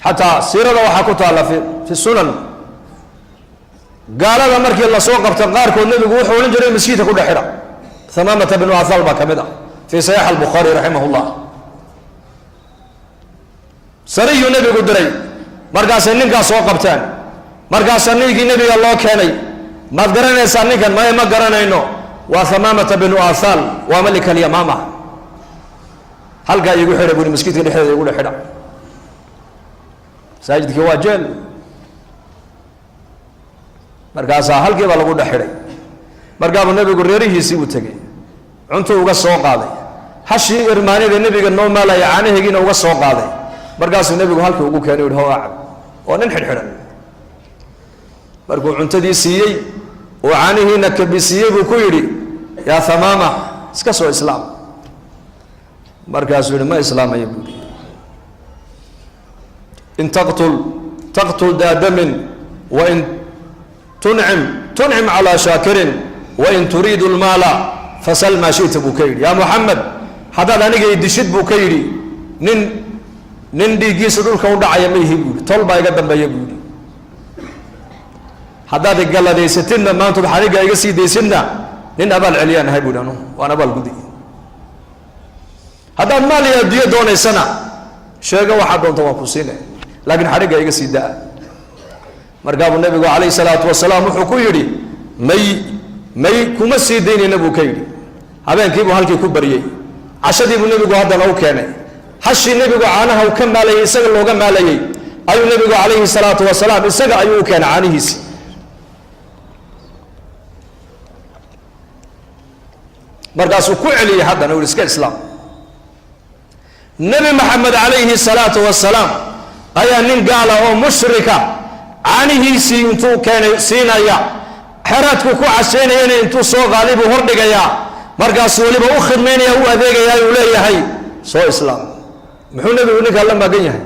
Xataa siirada waxaa ku taalla fi sunan, gaalada markii lasoo qabto qaarkood nebigu wuxuu odhan jiray maskiidka ku dhex xidha. Hamaamata binu athal baa ka mid ah, fii saxiix albukhaari raximah llah. Sariyuu nebigu diray, markaasay ninkaas soo qabteen. Markaasaa ninkii nebiga loo keenay. "Maad garanaysaa ninkan?" "Maya, ma garanayno." "Waa Hamaamata binu athal, waa malik alyamaama. Halkaa iigu xidha," buri, "maskiidka dhexdeeda igu dhex xidha." Masaajidkii waa jeel. Markaasaa halkii baa lagu dhex xidhay. Markaabuu nebigu reerihiisii uu tegey, cuntuu uga soo qaaday, hashii irmaanida nebiga noo maalaya caanaheegiina uga soo qaaday. Markaasuu nebigu halkii ugu keenay, yihi, "Ho, acab." Oo nin xidhxidhan markuu cuntadii siiyey oo caanihiina kabisiiyey buu ku yidhi, "Yaa Hamaama, iska soo islaam." Markaasuu yihi, "Ma islaamaya," buu yihi. "In taqtul taqtul daa damin, wain tuncim tuncim calaa shaakirin, wain turiidu lmaala fasal maa shita," buu ka yidhi. "Yaa Muxamed, haddaad aniga idishid," buu ka yidhi, Nin dhiiggiisa dhulka u dhacaya ma ihi," buu yihi. "Tol baa iga dambeeya," buu yidhi. "Haddaad igaladaysatidna, maantood xariga iga sii daysidna, nin abaal celiyaan ahay," bu yidhi. "Anugu waan abaal gudi. Haddaad maal iyo adduunyo doonaysana, sheego, waxaad doonta waan ku siine, laakiin xadhigga iga sii daa." Markaabuu nabigu calayhi salaatu wasalaam wuxuu ku yidhi, "May, may, kuma sii daynayna," buu ka yidhi. Habeenkiibuu halkii ku baryey. Cashadiibuu nebigu haddana u keenay. Hashii nebigu caanaha uu ka maalayay, isaga looga maalayey, ayuu nebigu calayhi salaatu wasalaam isaga ayuu u keenay caanihiisi. Markaasuu ku celiyey haddana, u iska islaam. Nebi Maxamed calayhi salaatu wasalaam ayaa nin gaala oo mushrika caanihiisii intuu keenay siinaya, xeraadku ku cashaynayana intuu soo qaaday buu hordhigayaa. Markaasuu weliba u khidmaynaya, u adeegayaa, uu leeyahay, "Soo islaam." Muxuu nebigu ninkaa la maagan yahay?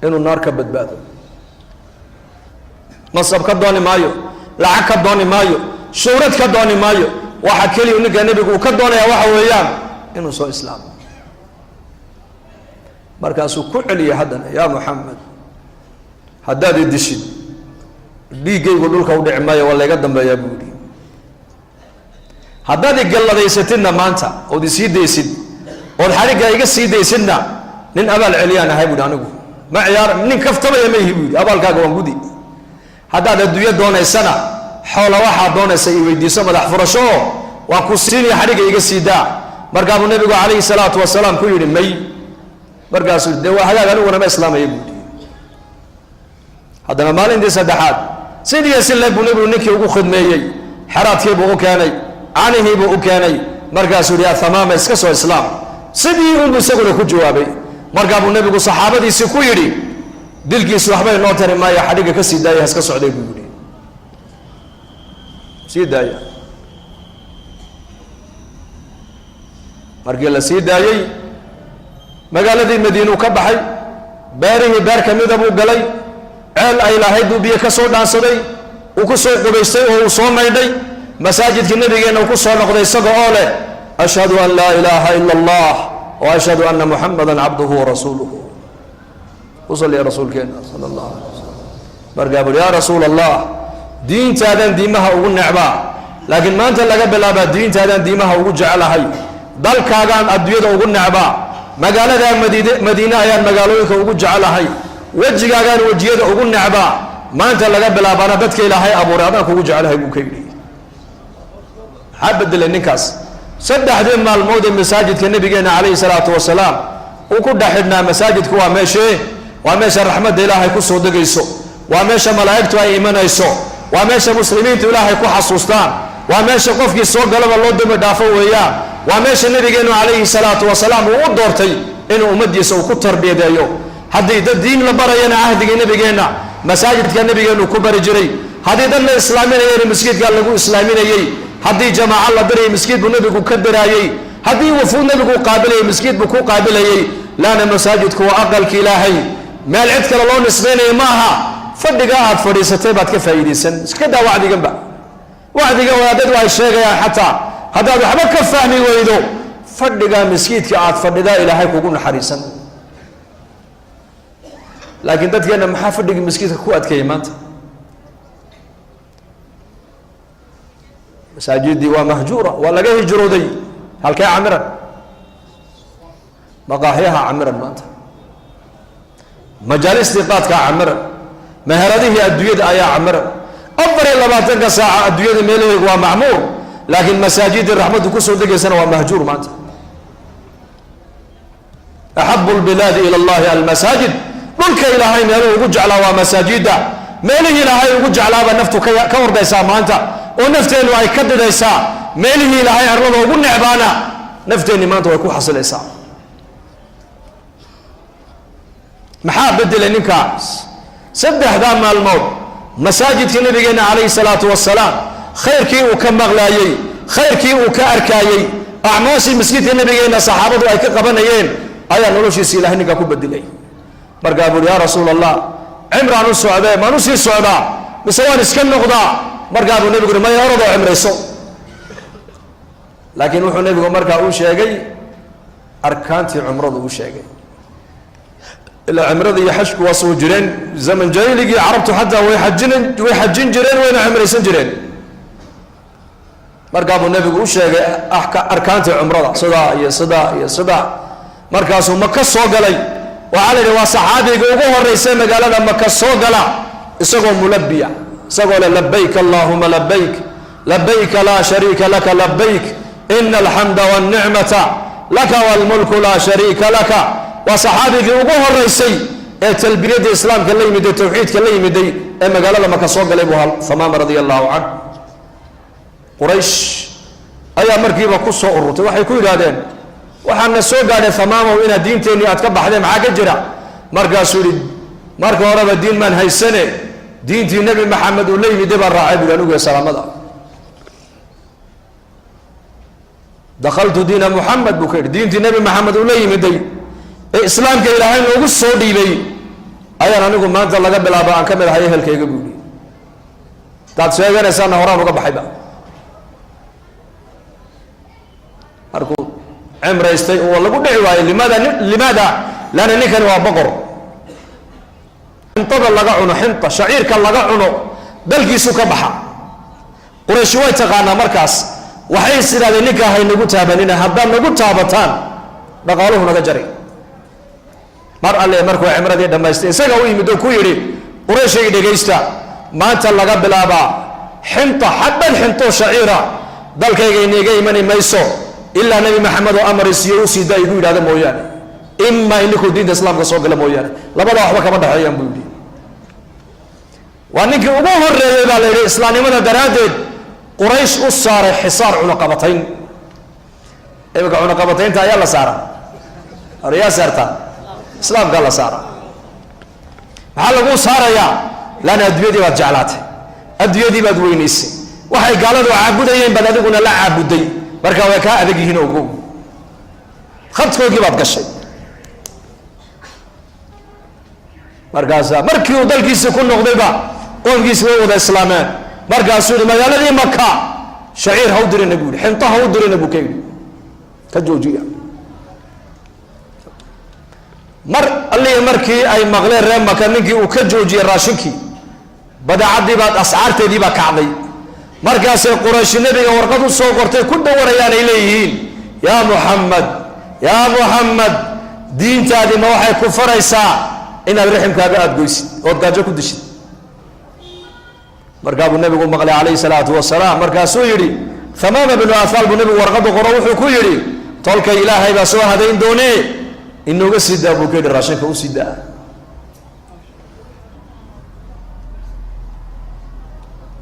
Inuu naar ka badbaado. Masab ka dooni maayo, lacag ka dooni maayo, shuhrad ka dooni maayo. Waxa keliya ninka nebigu uu ka doonaya waxa weeyaan inuu soo islaamo. Markaasuu ku celiyay haddana, "Yaa Muxamed, haddaad i dishid, dhiiggaygu dhulka u dhici maayo, waa layga dambeeyaa," buu yihi. "Haddaad igalladaysatidna maanta ood isii daysid, ood xadhigga iga sii daysidna, nin abaal celiyaan ahay," buuhi. "Anigu ma ciyaar, nin kaftamaya ma ihi," buu yidhi. "Abaalkaaga waan gudi. Haddaad adduunyo doonaysana, xoola waxaad doonaysa i weydiiso, madax furasho oo waan ku siinaya, xadhigga iga sii daa." Markaabuu nebigu calayhi salaatu wasalaam ku yidhi, "May." Markaasuu, "Dee waa hagaag, aniguna ma islaamaya," buu yidhi. Haddana maalintii saddexaad sidiiyo si leeg buu nebigu ninkii ugu khidmeeyey. Xeraadkiibuu u keenay, canihiibuu u keenay. Markaasuu yihi, "Yaa Hamaama, iska soo islaam." Sidii unbuu isaguna ku jawaabay. Markaa buu nebigu saxaabadiisii ku yidhi, "Dilkiisu waxba inoo tari maayo, xadhigga ka sii daaya, haska socday," buu yidhi. "Sii daaya." Markii la sii daayey, magaaladii Madiinuu ka baxay. Beerihii beer ka mida buu galay. Ceel ay lahayd buu biyo ka soo dhaansaday, uu ku soo qubaystay oo uu soo maydhay. Masaajidkii nabigeenna uu ku soo noqday isaga oo leh, "Ashhadu an laa ilaaha ila allah wa ashhadu anna muxamada cabduhu warasuuluhu." Ku salliya rasuulkeena sala allahu alay wasalam. Markaa buuri, "Yaa rasuul Allah, diintaadan diimaha ugu necbaa, laakiin maanta laga bilaabaa diintaadan diimaha ugu jeclahay. Dalkaagaan adduunyada ugu necbaa, magaaladaa madiid Madiine ayaan magaalooyinka ugu jeclahay. Wejigaagaan wejiyada ugu necbaa, maanta laga bilaabaana dadka Ilaahay abuuray adaan kugu jeclahay," buu ka yidhi. Maxaa bedelay ninkaas 3dii maalmood ee masaajidka nabigeena calayhi salaatu wasalaam uu ku dhex xidhnaa? Masaajidku waa meeshee? Waa meesha raxmadda Ilaahay ku soo degayso, waa meesha malaa'igtu ay imanayso, waa meesha muslimiintu Ilaahay ku xasuustaan, waa meesha qofkii soo galaba loo dembi dhaafo weeyaan. Waa meesha nabigeenu calayhi salaatu wasalaam uu u doortay inuu ummaddiisa uu ku tarbiyadeeyo. Haddii dad diin la barayana, cahdigii nabigeenna masaajidka nabigeennu ku bari jiray. Haddii dad la islaaminayana, masjidkaa lagu islaaminayey. Haddii jamaaco la dirayay, maskiid buu nebigu ka diraayey. Haddii wufuud nebigu qaabilayay, maskiid buu ku qaabilayey. Laana masaajidku waa aqalki Ilaahay, meel cid kale loo nisbaynayo ma aha. Fadhigaa aad fadhiisatay baad ka faa'iidaysan. Iska daa wacdiganba, wacdigan wadaadadu ay sheegayaan, xataa haddaad waxba ka fahmi weydo, fadhigaa maskiidka aad fadhidaa Ilaahay kugu naxariisan. Laakiin dadkeenna maxaa fadhigii maskiidka ku adkeeyay maanta? Masaajidii waa mahjuura, waa laga hijrooday. Halkee camiran? Maqaaxyaha camiran maanta, majaalistii qaadkaa camiran, meheradihii adduunyada ayaa camiran. 24-ka saaca adduunyada meelaheegu waa macmuur, laakiin masaajidii raxmaddu kusoo degaysana waa mahjuur maanta. Axabu lbilaadi ila allahi almasaajid. Dhulka ilaahay meeluhu ugu jeclaa waa masaajida. Meelihii ilaahay ugu jeclaaba naftu ka ordaysaa maanta, oo nafteennu ay ka didaysaa. Meelihii ilaahay arlada ugu necbaana nafteenni maanta way ku xasilaysaa. Maxaa bedelay ninkaas? Saddexdaa maalmood masaajidka nabigeena calayhi salaatu wasalaam khayrkii uu ka maqlaayey, khayrkii uu ka arkaayey, acmaashii masjidka nabigeena saxaabadu ay ka qabanayeen ayaa noloshiisa ilahay ninkaa ku bedelay. Markaa buuri, yaa rasuul allah, cimraan u socdee, maan usii socdaa mise waan iska noqdaa? Markaa buu nebigu uri, maya, orodoo cimrayso. Laakiin wuxuu nebigu markaa uu sheegay arkaantii cumradu uu sheegay. Ilaa cimrada iyo xajku waa soo jireen zaman jaahiligii carabtu, xataa way xajin jireen, wayna cimraysan jireen. Markaa buu nebigu u sheegay arkaantii cumrada, sidaa iyo sidaa iyo sidaa. Markaasuu Maka soo galay. Waxaa la yidhi waa saxaabiga ugu horeysa magaalada Maka soo gala isagoo mulabiya, isagoo le labayk allahuma labayk, labayka laa shariika laka labayk, ina alxamda walnicmata laka walmulku laa shariika laka. Waa saxaabigii ugu horeysay ee talbiyadda islaamka la yimiday, tawxiidka la yimiday, ee magaalada Maka soo galay buu ahaa Thamaama radia allahu canh. Quraysh ayaa markiiba ku soo ururtay. Waxay ku yidhaahdeen, waxaana soo gaadhay Thamaamaw inaad diinteennii aad ka baxdeen, maxaa ka jira? Markaasuu yihi, marka horeba diin maan haysane, diintii Nebi Maxamed uu la yimiday baan raacay buhi anigu. Salaamada dakhaltu diina Muxamed buu ka yidhi. Diintii Nebi Maxamed uu la yimiday ee islaamka ilaahay noogu soo dhiibay ayaan anigu maanta laga bilaaba aan ka mid ahay ehelkayga buu yihi. Hadaad sheeganaysaana horaan uga baxayba. Markuu cimraystay oo lagu dhici waayey, limaada? Limaada? Leanna ninkani waa boqor. Xintada laga cuno, xinta shaciirka laga cuno, dalkiisu ka baxa. Qurayshi way taqaanaa. Markaas waxay is idhahdeen, ninkaa haynagu taabanina, haddaad nagu taabataan dhaqaaluhu naga jari. Mar alle markuu cimradii dhammaystay isaga u yimid oo ku yidhi, qurayshay dhegaysta, maanta laga bilaabaa xinta, xabad xintoo shaciira dalkayga inaga imani mayso ilaa Nebi Maxamed oo amar isiiyo usii daa igu yidhahda mooyaane, imaa ininkuu diinta islaamka soo gala mooyaane, labada waxba kama dhexeeyaan buu yidhi. Waa ninkii ugu horeeyey baa la yidhi islaamnimada daraaddeed Quraysh u saaray xisaar, cunaqabatayn. Iminka cunaqabataynta ayaa la saaraa, ayaa saartaa islaamkaa la saaraa. Maxaa laguu saarayaa? Laanna adduunyadii baad jeclaatay, adduunyadii baad weynaysay, waxay gaaladu caabudayeen baad adiguna la caabuday. Marka way kaa adag yihiin, ogow, khadkoogii baad gashay. Markaasaa markii uu dalkiisii ku noqdayba qoomkiisi way wada islaameen. Markaasuu yihi, magaaladii Maka shaciir ha u dirina buu yihi, xinto ha u dirina buu ka yidhi, ka joojiya. Mar allihi markii ay maqleen reer Maka ninkii uu ka joojiyey raashinkii, badeecadii baad ascaarteedii baa kacday. Markaasay Qurayshi nebiga warqad u soo qortay ku dhawarayaan, ay leeyihiin, yaa Muxamed, yaa Muxamed, diintaadii ma waxay ku faraysaa inaad riximkaaga aada goysid ood gaajo ku dishid? Markaa buu nebigu maqlay calayhi salaatu wasalaam. Markaasuu yidhi, Thamaama binu Ahaal buu nebigu warqadu qoro, wuxuu ku yidhi, tolkay ilaahay baa soo hadayn doonee, inooga sii daa buu ka yidhi, raashinka usii daa.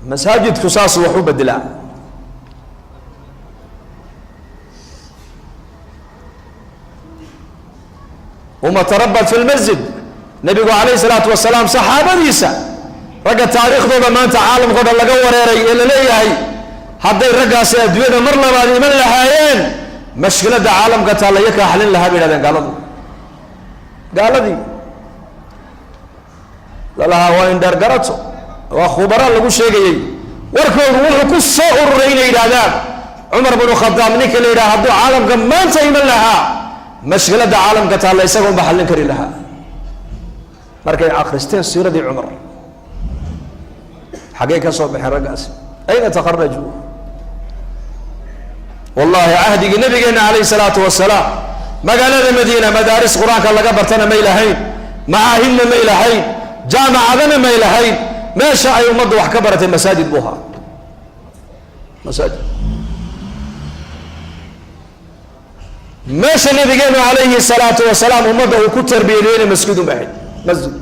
Masaajidku saasuu wax u bedelaa. Uma tarabat fi lmasjid. Nebigu calayhi salaatu wasalaam saxaabadiisa, ragga taariikhdooda maanta caalamka o dhan laga wareeray ee la leeyahay hadday raggaasi adduunyada mar labaad iman lahaayeen mashkiladda caalamka taallaya kaa xalin lahaa bay yidhahdeen gaaladu. Gaaladii lalahaa waa indheergarato, waa khubara lagu sheegayey, warkoodu wuxuu ku soo ururay inay yidhaahdaan Cumar binu Khadaab ninka la yidhaha hadduu caalamka maanta iman lahaa mashkiladda caalamka taalla isaga unba xallin kari lahaa. Markay akristeen siiradii Cumar. Xaggee ka soo baxeen raggaasi? Ayna takharajuu? Wallahi, cahdigii nabigeena calayhi salaatu wasalaam magaalada Madiina madaaris Qur-aanka laga bartana may lahayn, macaahidna may lahayn, jaamacadana may lahayn. Meesha ay ummadda wax ka baratay masaajid buu ahaa, masaajid. Meesha nabigeenu calayhi salaatu wasalaam ummadda uu ku tarbiyadeeyna masjidun bay ahayd, masjid.